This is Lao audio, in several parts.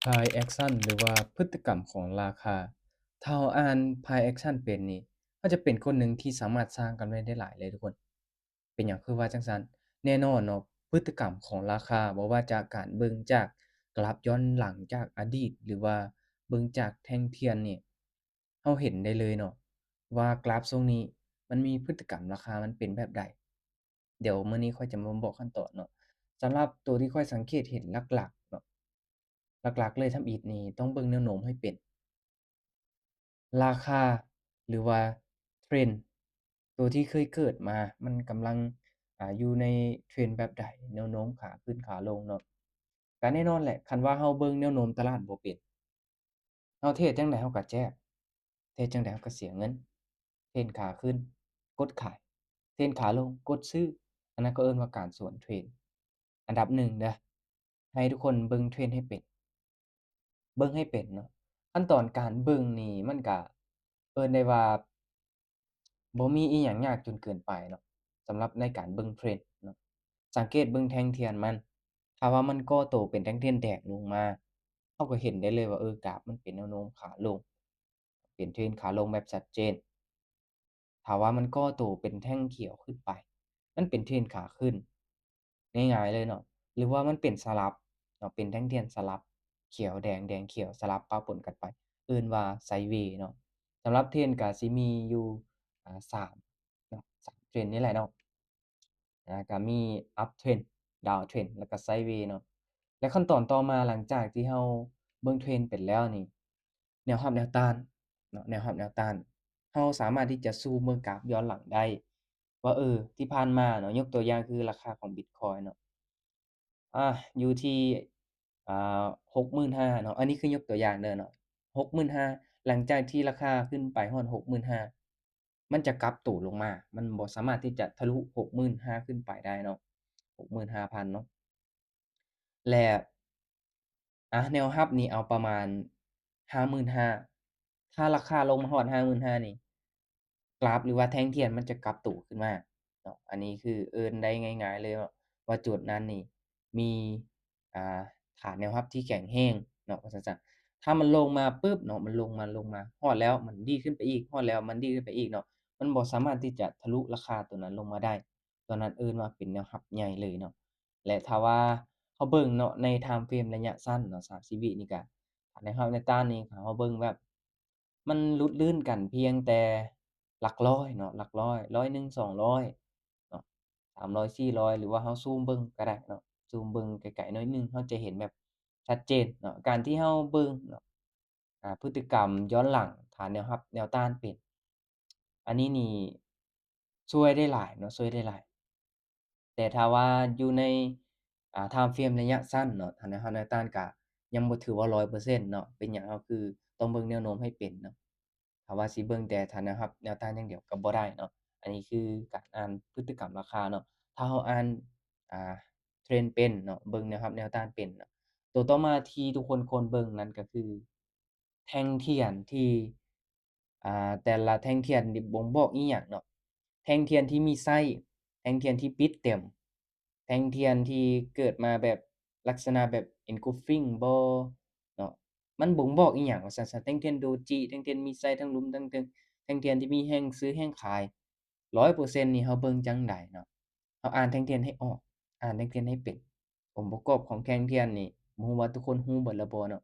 Price Action ຫຼືວ່າພຶດຕິກຳຂອງລາຄາ. ຖ້າເຮົາອ່ານ Price Action ເປັນນີ້ ເຮົາຈະເປັນຄົນໜຶ່ງທີ່ສາມາດສ້າງກຳໄລໄດ້ຫຼາຍເລີຍທຸກຄົນ. ເປັນຫຍັງຄືວ່າຈັ່ງຊັ້ນ? ແນ່ນອນເນາະ, ພຶດຕິກຳຂອງລາຄາ ບໍ່ວ່າຈາກການເບິ່ງຈາກກຣາຟຍ້ອນຫຼັງຈາກອະດີດ ຫຼືວ່າເບິ່ງຈາກແທ່ງທຽນນີ້ ເຮົາເຫັນໄດ້ເລີຍເນາະ ວ່າກຣາຟຊ່ວງນີ້ມັນມີພຶດຕິກຳລາຄາມັນເປັນແບບໃດ. ດຽວມື້ນີ້ຂ້ອຍຈະມາບອກຂັ້ນຕອນເນາະ. ສຳລັບໂຕທີ່ຂ້ອຍສັງເກດເຫັນຫຼັກໆເນາະ, ຫຼັກໆເລີຍທຳອິດນີ້ຕ້ອງເບິ່ງແນວໂນ້ມໃຫ້ເປັນ ລາຄາ ຫຼືວ່າເທຣນ ໂຕທີ່ເຄີຍເກີດມາ ມັນກຳລັງ ອາ ຢູ່ໃນເທຣນແບບໃດ, ແນວໂນ້ມຂາຂຶ້ນຂາລົງເນາະ. ກະແນ່ນອນແຫຼະ, ຄັນວ່າເຮົາເບິ່ງແນວໂນ້ມຕະຫຼາດບໍ່ເປັນ, ເຮົາເທຣດຈັ່ງໃດເຮົາກະແຈກ, ເທຣດຈັ່ງໃດເຮົາກະເສຍເງິນ. ເທຣນຂາຂຶ້ນ ກົດຂາຍ, ເທຣນຂາລົງ ກົດຊື້, ອັນນັ້ນເຂົາເອີ້ນວ່າການສວນເທຣນ. ອັນດັບໜຶ່ງເດີ້ ໃຫ້ທຸກຄົນເບິ່ງເທຣນໃຫ້ເປັນ, ເບິ່ງໃຫ້ເປັນເນາະ. ຂັ້ນຕອນການເບິ່ງນີ້ມັນກະເອີ້ນໄດ້ວ່າບໍ່ມີອີ່ຫຍັງຍາກຈົນເກີນໄປເນາະ, ສຳລັບໃນການເບິ່ງເທຣນເນາະ. ສັງເກດເບິ່ງແທ່ງທຽນມັນ, ຖ້າວ່າມັນກໍ່ໂຕເປັນແທ່ງທຽນແດງລົງມາ, ເຮົາກໍເຫັນໄດ້ເລີຍວ່າ ເອີ ກຣາຟມັນເປັນແນວໂນ້ມຂາລົງ, ເປັນເທຣນຂາລົງແບບຊັດເຈນ. ຖ້າວ່າມັນກໍ່ໂຕເປັນແທ່ງຂຽວຂຶ້ນໄປ, ມັນເປັນເທຣນຂາຂຶ້ນ ງ່າຍໆເລີຍເນາະ. ຫຼືວ່າມັນເປັນສະຫຼັບເນາະ, ເປັນແທ່ງທຽນສະຫຼັບ ຂຽວແດງ ແດງຂຽວ ສະຫຼັບປະປົນກັນໄປ, ເອີ້ນວ່າໄຊເວເນາະ. ສຳລັບເທຣນກະຊິມີຢູ່ ອາ ສາມເນາະ, ສາມເທຣນນີ້ແຫຼະເນາະ. ອາ ກະມີອັບເທຣນ ດາວເທຣນ ແລ້ວກະໄຊເວເນາະ. ແລະຂັ້ນຕອນຕໍ່ມາ ຫຼັງຈາກທີ່ເຮົາເບິ່ງເທຣນເປັນແລ້ວນີ້ ແນວຮັບແນວຕ້ານເນາະ, ແນວຮັບແນວຕ້ານ ເຮົາສາມາດທີ່ຈະຊູມເບິ່ງກຣາຟຍ້ອນຫຼັງໄດ້ວ່າ ເອີ ທີ່ຜ່ານມາເນາະ, ຍົກຕົວຢ່າງຄືລາຄາຂອງບິດຄອຍເນາະ, ອາ ຢູ່ທີ່ ອາ ຫົກໝື່ນຫ້າເນາະ, ອັນນີ້ຄືຍົກຕົວຢ່າງເດີ້ເນາະ, ຫົກໝື່ນຫ້າ ຫຼັງຈາກທີ່ລາຄາຂຶ້ນໄປຮອດຫົກໝື່ນຫ້າ ມັນຈະກັບໂຕລົງມາ, ມັນບໍ່ສາມາດທີ່ຈະທະລຸຫົກໝື່ນຫ້າຂຶ້ນໄປໄດ້ເນາະ, ຫົກໝື່ນຫ້າພັນເນາະ. ແລະ ອາ ແນວຮັບນີ້ເອົາປະມານຫ້າໝື່ນຫ້າ, ຖ້າລາຄາລົງມາຮອດຫ້າໝື່ນຫ້ານີ້ ກຣາຟ ຫຼືວ່າແທ່ງທຽນມັນຈະກັບໂຕຂຶ້ນມາເນາະ. ອັນນີ້ຄືເອີ້ນໄດ້ງ່າຍໆເລີຍເນາະ ວ່າຈຸດນັ້ນນີ້ມີ ອ່າ ຖານແນວຮັບທີ່ແຂງແຮງເນາະ ວ່າຊັ້ນຊະ. ຖ້າມັນລົງມາປຶບເນາະ, ມັນລົງມາ ລົງມາ ຮອດແລ້ວມັນດີດຂຶ້ນໄປອີກ, ຮອດແລ້ວມັນດີດຂຶ້ນໄປອີກເນາະ, ມັນບໍ່ສາມາດທີ່ຈະທະລຸລາຄາຕົວນັ້ນລົງມາໄດ້, ຕົວນັ້ນເອີ້ນວ່າເປັນແນວຮັບໃຫຍ່ເລີຍເນາະ. ແລະ ຖ້າວ່າເຮົາເບິ່ງເນາະ ໃນທາມເຟຣມໄລຍະສັ້ນເນາະ ສາມສິບວິນີ້ກະ ແນວຮັບແນວຕ້ານນີ້ ຖ້າເຮົາເບິ່ງແບບ ມັນຫຼຸດລື່ນກັນພຽງແຕ່ຫຼັກຮ້ອຍເນາະ, ຫຼັກຮ້ອຍ, ຮ້ອຍໜຶ່ງ ສອງຮ້ອຍເນາະ, ສາມຮ້ອຍ ສີ່ຮ້ອຍ ຫຼືວ່າເຮົາຊູມເບິ່ງກໍໄດ້ເນາະ, ຊູມເບິ່ງໄກໆໜ້ອຍໜຶ່ງ ເຮົາຈະເຫັນແບບຊັດເຈນເນາະ. ການທີ່ເຮົາເບິ່ງເນາະ ອາ ພຶດຕິກຳຍ້ອນຫຼັງ ຖານແນວຮັບແນວຕ້ານເປັນ ອັນນີ້ນີ້ຊ່ວຍໄດ້ຫຼາຍເນາະ, ຊ່ວຍໄດ້ຫຼາຍ. ແຕ່ຖ້າວ່າຢູ່ໃນ ອາ ທາມເຟຣມໄລຍະສັ້ນເນາະ, ຖານແນວຮັບແນວຕ້ານກະຍັງບໍ່ຖືວ່າຮ້ອຍເປີເຊັນເນາະ. ເປັນຫຍັງເຮົາຄືຕ້ອງເບິ່ງແນວໂນ້ມໃຫ້ເປັນເນາະ? ຖ້າວ່າຊິເບິ່ງແຕ່ຖານແນວຮັບແນວຕ້ານຢ່າງດຽວກໍບໍ່ໄດ້ເນາະ. ອັນນີ້ຄືການອ່ານພຶດຕິກຳລາຄາເນາະ. ຖ້າເຮົາອ່ານ ອາ ເທຣນເປັນເນາະ, ເບິ່ງແນວຮັບແນວຕ້ານເປັນເນາະ, ໂຕຕໍ່ມາທີ່ທຸກຄົນຄວນເບິ່ງນັ້ນກໍຄື ແທ່ງທຽນທີ່ ອາ ແຕ່ລະແທ່ງທຽນນີ້ບົ່ງບອກອີ່ຫຍັງເນາະ. ແທ່ງທຽນທີ່ມີໄສ້, ແທ່ງທຽນທີ່ປິດເຕັມ, ແທ່ງທຽນທີ່ເກີດມາແບບລັກສະນະແບບ engulfing ບໍ່ເນາະ, ມັນບົ່ງບອກອີ່ຫຍັງວ່າຊັ້ນຊະ. ແທ່ງທຽນໂດຈິ, ແທ່ງທຽນມີໄສ້ທັງລຸ່ມທັງເທິງ, ແທ່ງທຽນທີ່ມີແຮງຊື້ແຮງຂາຍ ຮ້ອຍເປີເຊັນນີ້ ເຮົາເບິ່ງຈັ່ງໃດເນາະ? ເຮົາອ່ານແທ່ງທຽນໃຫ້ອອກ, ອ່ານແທ່ງທຽນໃຫ້ເປັນ. ອົງປະກອບຂອງແທ່ງທຽນນີ້ ບໍ່ຮູ້ວ່າທຸກຄົນຮູ້ເບິດແລ້ວບໍ່ເນາະ?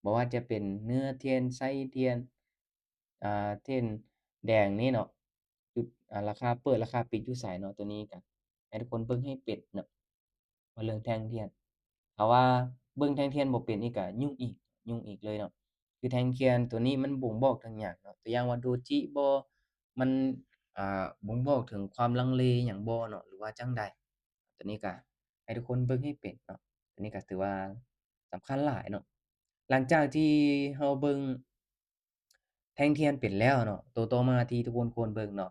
ບໍ່ວ່າຈະເປັນເນື້ອທຽນ, ໄສ້ທຽນ, ອາ ທຽນແດງນີ້ເນາະ, ຈຸດ ອາ ລາຄາເປີດ, ລາຄາປິດຢູ່ໃສເນາະ, ໂຕນີ້ກະໃຫ້ທຸກຄົນເບິ່ງໃຫ້ເປັນເນາະ. ວ່າເລື່ອງແທ່ງທຽນ ຖ້າວ່າເບິ່ງແທ່ງທຽນບໍ່ເປັນອີກກະຫຍຸ້ງອີກ, ຫຍຸ້ງອີກເລີຍເນາະ. ຄືແທ່ງທຽນໂຕນີ້ມັນບົ່ງບອກເຖິງຫຍັງເນາະ? ຕົວຢ່າງວ່າໂດຈິບໍ່? ມັນ ອາ ບົ່ງບອກເຖິງຄວາມລັງເລຫຍັງບໍ່ເນາະ ຫຼືວ່າຈັ່ງໃດ? ໂຕນີ້ກະໃຫ້ທຸກຄົນເບິ່ງໃຫ້ເປັນເນາະ, ໂຕນີ້ກະຖືວ່າສຳຄັນຫຼາຍເນາະ. ຫຼັງຈາກທີ່ເຮົາເບິ່ງ ແທ່ງທຽນເປັນແລ້ວເນາະ, ໂຕຕໍ່ມາທີ່ທຸກຄົນຄວນເບິ່ງເນາະ,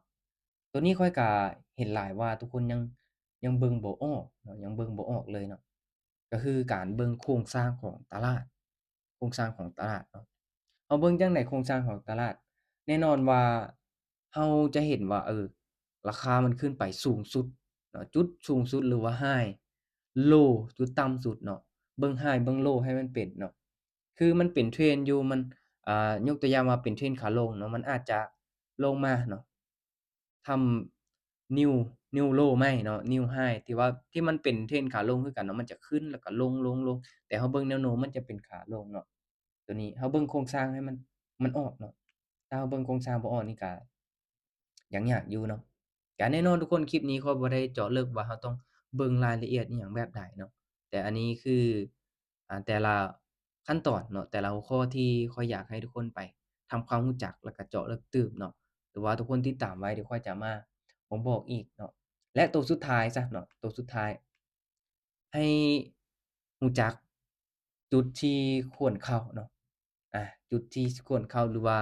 ໂຕນີ້ຂ້ອຍກະເຫັນຫຼາຍວ່າທຸກຄົນຍັງ ຍັງເບິ່ງບໍ່ອອກເນາະ, ຍັງເບິ່ງບໍ່ອອກເລີຍເນາະ, ກໍຄືການເບິ່ງໂຄງສ້າງຂອງຕະຫຼາດ, ໂຄງສ້າງຂອງຕະຫຼາດເນາະ. ເຮົາເບິ່ງຈັ່ງໃດໂຄງສ້າງຂອງຕະຫຼາດ? ແນ່ນອນວ່າເຮົາຈະເຫັນວ່າ ເອີ ລາຄາມັນຂຶ້ນໄປສູງສຸດເນາະ, ຈຸດສູງສຸດ ຫຼືວ່າ high low ຈຸດຕ່ຳສຸດເນາະ, ເບິ່ງ high ເບິ່ງ low ໃຫ້ມັນເປັນເນາະ. ຄືມັນເປັນເທຣນຢູ່ ມັນ ອ່າ ຍົກຕົວຢ່າງວ່າເປັນເທຣນຂາລົງເນາະ ມັນອາດຈະລົງມາເນາະ ທຳ new new low ໃໝ່ເນາະ new high ທີ່ວ່າ ທີ່ມັນເປັນເທຣນຂາລົງຄືກັນເນາະ ມັນຈະຂຶ້ນແລ້ວກໍລົງ ລົງ ລົງ ແຕ່ເຮົາເບິ່ງແນວໂນ້ມມັນຈະເປັນຂາລົງເນາະ ຕົວນີ້ເຮົາເບິ່ງໂຄງສ້າງໃຫ້ມັນ ມັນອອກເນາະ ຖ້າເຮົາເບິ່ງໂຄງສ້າງບໍ່ອອກນີ້ກໍ ຍັງຍາກຢູ່ເນາະ ກະແນ່ນອນທຸກຄົນ ຄລິບນີ້ຂ້ອຍບໍ່ໄດ້ເຈາະເລິກວ່າເຮົາຕ້ອງເບິ່ງລາຍລະອຽດອີ່ຫຍັງແບບໃດເນາະ ແຕ່ອັນນີ້ຄື ອ່າ ແຕ່ລະຂັ້ນຕອນເນາະ ແຕ່ລະຫົວຂໍ້ທີ່ຂ້ອຍຢາກໃຫ້ທຸກຄົນໄປທຳຄວາມຮູ້ຈັກ ແລ້ວກະເຈາະເລິກຕື່ມເນາະ ຫຼືວ່າທຸກຄົນຕິດຕາມໄວ້ ດຽວຂ້ອຍຈະມາບອກອີກເນາະ ແລະ ໂຕສຸດທ້າຍຊະເນາະ ໂຕສຸດທ້າຍ ໃຫ້ຮູ້ຈັກຈຸດທີ່ຄວນເຂົ້າເນາະ ອ່າ ຈຸດທີ່ຄວນເຂົ້າ ຫຼືວ່າ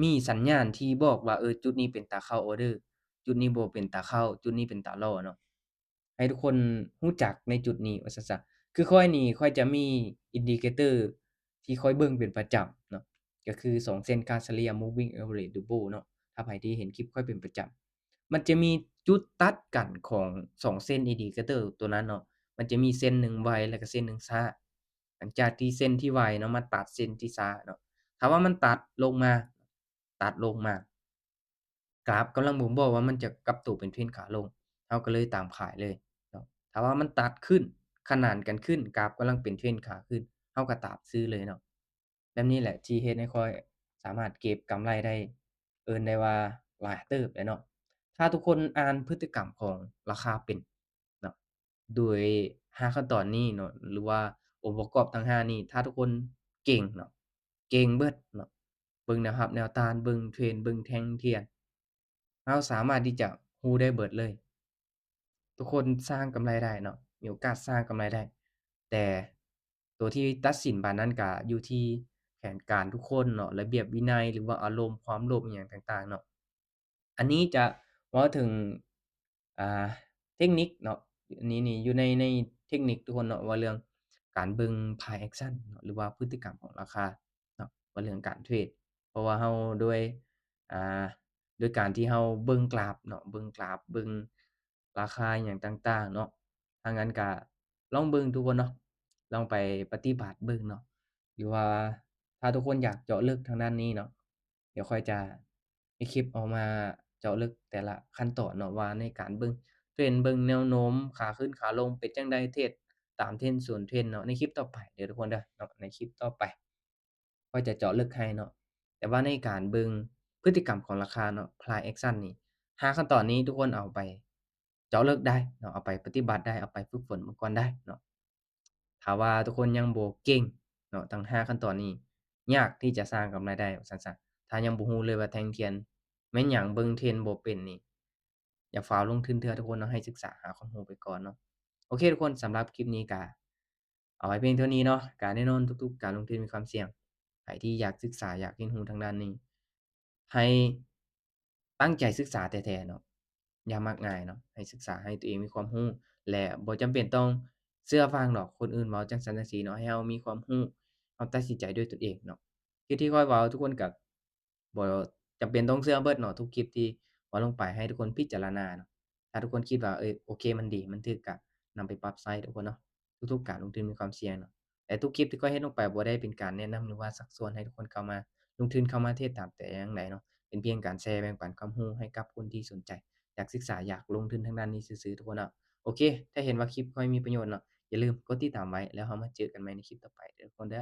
ມີສັນຍານທີ່ບອກວ່າ ເອີ ຈຸດນີ້ເປັນຕາເຂົ້າອໍເດີ ຈຸດນີ້ບໍ່ເປັນຕາເຂົ້າ ຈຸດນີ້ເປັນຕາລໍເນາະ ໃຫ້ທຸກຄົນຮູ້ຈັກໃນຈຸດນີ້ວ່າຊັ້ນຊະ ຄືຂ້ອຍນີ້ ຂ້ອຍຈະມີ indicator ທີ່ຂ້ອຍເບິ່ງເປັນປະຈຳເນາະ ກໍຄືສອງເສັ້ນຄ່າສະເລ່ຍ moving average double ເນາະ ຖ້າໃຜທີ່ເຫັນຄລິບຂ້ອຍເປັນປະຈຳ ມັນຈະມີຈຸດຕັດກັນຂອງສອງເສັ້ນ indicator ຕົວນັ້ນເນາະ ມັນຈະມີເສັ້ນໜຶ່ງໄວ ແລ້ວກໍເສັ້ນໜຶ່ງຊ້າ ຫຼັງຈາກທີ່ເສັ້ນທີ່ໄວເນາະ ມາຕັດເສັ້ນທີ່ຊ້າເນາະ ຖ້າວ່າມັນຕັດລົງມາ ຕັດລົງມາ ກາຟກຳລັງບົ່ງບອກວ່າມັນຈະກັບໂຕເປັນເທຣນຂາລົງ ເຮົາກໍເລີຍຕາມຂາຍເລີຍເນາະ ຖ້າວ່າມັນຕັດຂຶ້ນ ຂະໜານກັນຂຶ້ນ ກາຟກຳລັງເປັນເທຣນຂາຂຶ້ນ ເຮົາກໍຕາມຊື້ເລີຍເນາະ ແບບນີ້ແຫຼະທີ່ເຮັດໃຫ້ຂ້ອຍສາມາດເກັບກຳໄລໄດ້ ເອີ້ນໄດ້ວ່າຫຼາຍເຕີບເລີຍເນາະ ຖ້າທຸກຄົນອ່ານພຶດຕິກຳຂອງລາຄາເປັນເນາະ ໂດຍຫ້າຂັ້ນຕອນນີ້ເນາະ ຫຼືວ່າອົງປະກອບທັງຫ້ານີ້ ຖ້າທຸກຄົນເກັ່ງເນາະ ເກັ່ງເບິດເນາະ ເບິ່ງແນວຮັບແນວຕ້ານ ເບິ່ງເທຣນ ເບິ່ງແທ່ງທຽນ ເຮົາສາມາດທີ່ຈະຮູ້ໄດ້ເບິດເລີຍ ທຸກຄົນສ້າງກຳໄລໄດ້ເນາະ ມີໂອກາດສ້າງກຳໄລໄດ້ ແຕ່ໂຕທີ່ຕັດສິນບາດນັ້ນກະຢູ່ທີ່ແຜນການທຸກຄົນເນາະ ລະບຽບວິໄນ ຫຼືວ່າອາລົມ ຄວາມໂລບ ອີ່ຫຍັງຕ່າງໆເນາະ ອັນນີ້ຈະເວົ້າເຖິງ ອ່າ ເທັກນິກເນາະ ອັນນີ້ນີ້ຢູ່ໃນ ໃນເທັກນິກທຸກຄົນເນາະ ເວົ້າເລື່ອງການເບິ່ງ price action ເນາະ ຫຼືວ່າພຶດຕິກຳຂອງລາຄາເນາະ ເວົ້າເລື່ອງການເທຣດ ເພາະວ່າເຮົາໂດຍ ອ່າ ໂດຍການທີ່ເຮົາເບິ່ງກຣາຟເນາະ ເບິ່ງກຣາຟ ເບິ່ງລາຄາອີ່ຫຍັງຕ່າງໆເນາະ ທາງນັ້ນກະລອງເບິ່ງທຸກຄົນເນາະ ລອງໄປປະຕິບັດເບິ່ງເນາະ ຫຼືວ່າຖ້າທຸກຄົນຢາກເຈາະເລິກທາງດ້ານນີ້ເນາະ ດຽວຂ້ອຍຈະເຮັດຄລິບອອກມາເຈາະເລິກແຕ່ລະຂັ້ນຕອນເນາະ ວ່າໃນການເບິ່ງເທຣນ ເບິ່ງແນວໂນ້ມຂາຂຶ້ນຂາລົງເປັນຈັ່ງໃດ ເທຣດຕາມເທຣນ ສວນເທຣນເນາະ ໃນຄລິບຕໍ່ໄປເດີທຸກຄົນເດີເນາະ ໃນຄລິບຕໍ່ໄປ ຂ້ອຍຈະເຈາະເລິກໃຫ້ເນາະ ແຕ່ວ່າໃນການເບິ່ງພຶດຕິກຳຂອງລາຄາເນາະ price action ນີ້ ຫ້າຂັ້ນຕອນນີ້ທຸກຄົນເອົາໄປເຈາະເລິກໄດ້ເນາະ ເອົາໄປປະຕິບັດໄດ້ ເອົາໄປຝຶກຝົນເບິ່ງກ່ອນໄດ້ເນາະ ຖ້າວ່າທຸກຄົນຍັງບໍ່ເກັ່ງເນາະ ທັງຫ້າຂັ້ນຕອນນີ້ ຍາກທີ່ຈະສ້າງກຳໄລໄດ້ວ່າຊັ້ນຊະ ຖ້າຍັງບໍ່ຮູ້ເລີຍວ່າແທ່ງທຽນແມ່ນຫຍັງ ເບິ່ງເທຣນບໍ່ເປັນນີ້ ຢ່າຟ້າວລົງທຶນເທື່ອທຸກຄົນເນາະ ໃຫ້ສຶກສາຫາຄວາມຮູ້ໄປກ່ອນເນາະ ໂອເຄທຸກຄົນ ສຳລັບຄລິບນີ້ກະ ເອົາໄວ້ພຽງເທົ່ານີ້ເນາະ ກະແນ່ນອນທຸກໆການລົງທຶນມີຄວາມສ່ຽງ ໃຜທີ່ຢາກສຶກສາ ຢາກຮຽນຮູ້ທາງດ້ານນີ້ ໃຫ້ຕັ້ງໃຈສຶກສາແທ້ໆເນາະ ຢ່າມັກງ່າຍເນາະ ໃຫ້ສຶກສາໃຫ້ຕົວເອງມີຄວາມຮູ້ ແລະ ບໍ່ຈຳເປັນຕ້ອງເຊື່ອຟັງດອກ ຄົນອື່ນເວົ້າຈັ່ງຊັ້ນຈັ່ງຊີ້ເນາະ ໃຫ້ເຮົາມີຄວາມຮູ້ ເຮົາຕັດສິນໃຈດ້ວຍຕົນເອງເນາະ ຄືທີ່ຂ້ອຍເວົ້າ ທຸກຄົນກະ ບໍ່ຈຳເປັນຕ້ອງເຊື່ອເບິດເນາະ ທຸກຄລິບທີ່ເວົ້າລົງໄປ ໃຫ້ທຸກຄົນພິຈາລະນາເນາະ ຖ້າທຸກຄົນຄິດວ່າ ເອີ ໂອເຄ ມັນດີ ມັນຖືກ ກະນຳໄປປັບໃຊ້ທຸກຄົນເນາະ ທຸກໆການລົງທຶນມີຄວາມສ່ຽງເນາະ ແລະ ທຸກຄລິບທີ່ຂ້ອຍເຮັດລົງໄປບໍ່ໄດ້ເປັນການແນະນຳ ຫຼືວ່າຊັກຊວນໃຫ້ທຸກຄົນເຂົ້າມາລົງທຶນ ເຂົ້າມາເທຣດຕາມແຕ່ຢ່າງໃດເນາະ ເປັນພຽງການແຊແບ່ງປັນຄວາມຮູ້ໃຫ້ກັບຄົນທີ່ສົນໃຈ ຢາກສຶກສາ ຢາກລົງທຶນທາງດ້ານນີ້ຊື່ໆ ທຸກຄົນເນາະ ໂອເຄ ຖ້າເຫັນວ່າຄລິບຂ້ອຍມີປະໂຫຍດເນາະ ຢ່າລືມກົດຕິດຕາມໄວ້ ແລ້ວເຮົາມາເຈີກັນໃໝ່ໃນຄລິບຕໍ່ໄປເດີທຸກຄົນເດີ.